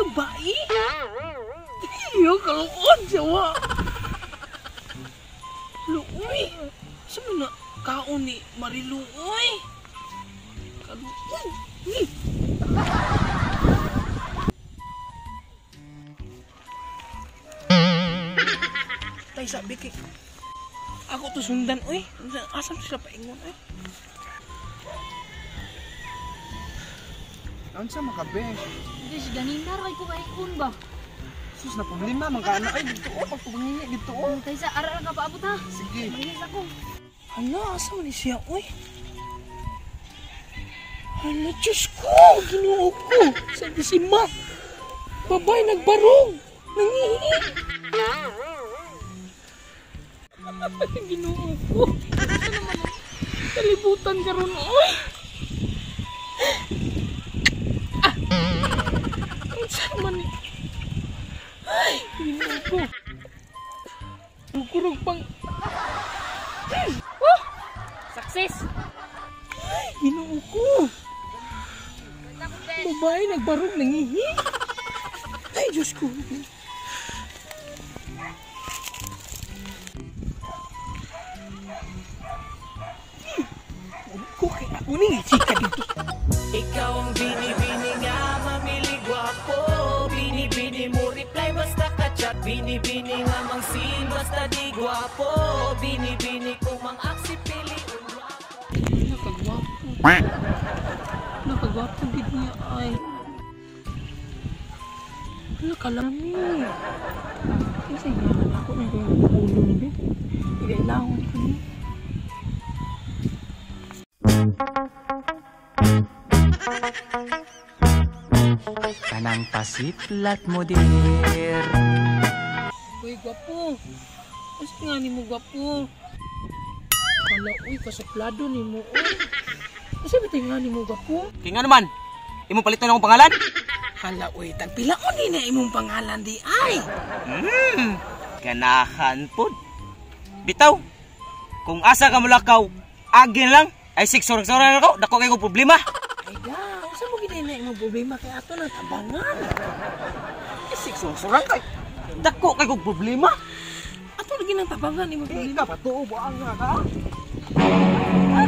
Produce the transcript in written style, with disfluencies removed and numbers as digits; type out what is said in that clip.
Yung bae. Iyo, kaluod siya wa. Luoy. Sa na kaon ni Mariluoy. Kaluod. Ni. Tay sabi kay ako to sundan oy. Asam sila paingon oy. Unsa makabe? Diyos, ganina ray ko kaikon ba? Sus na problema man ka na ay dito oh pagpamangingi dito oh. Kaysa ara ka paabot ha. Sige. Mahis ako. Hala, asa man ni siya oy? Hala, Diyos ko! Ginoo ko! Sabi si Ma! Babay, nagbarong! Nangihi! Ginoo ko! Asa naman ang kalibutan karon oy? Ah! Unsa naman ni? Ay, ginoo ko! Kurog pang... Oh! Success! Ay, ginoo ko! Babae, nagbarong, nangihi. Ay, Diyos ko. Ko kay ako ni chika dito. Ikaw ang bini-bini nga mamili gwapo. Bini-bini mo reply basta ka-chat. Bini-bini nga mang sin basta di gwapo. Bini-bini kung mang aksi pili un gwapo. Nakagwapo. Nakagwapo gid niya ay. Wala kalami. Kasi nga ako na yung ulo ni Ben. Ilailahon ko ni. Kanang pasiplat mo dear. Uy, gwapo. Kasi nga ni mo gwapo. Kala, uy, kasuplado ni mo, uy. Kasi ba nga ni mo gwapo? Kaya nga naman, imong paliton akong pangalan? Hala, uy, tagpila ko din na imong pangalan di ay. Ganahan pod. Bitaw, kung asa ka mulakaw, agin lang. Ay, siksorang-sorang ako, dako kay kong problema. Ay da, unsa mo gid na imong problema kay ato nang tabangan. Ay, siksorang-sorang kay. Dako kay kong problema. Ato lagi nang tabangan imong problema. Ika patuo ba ang nga ka? Ay,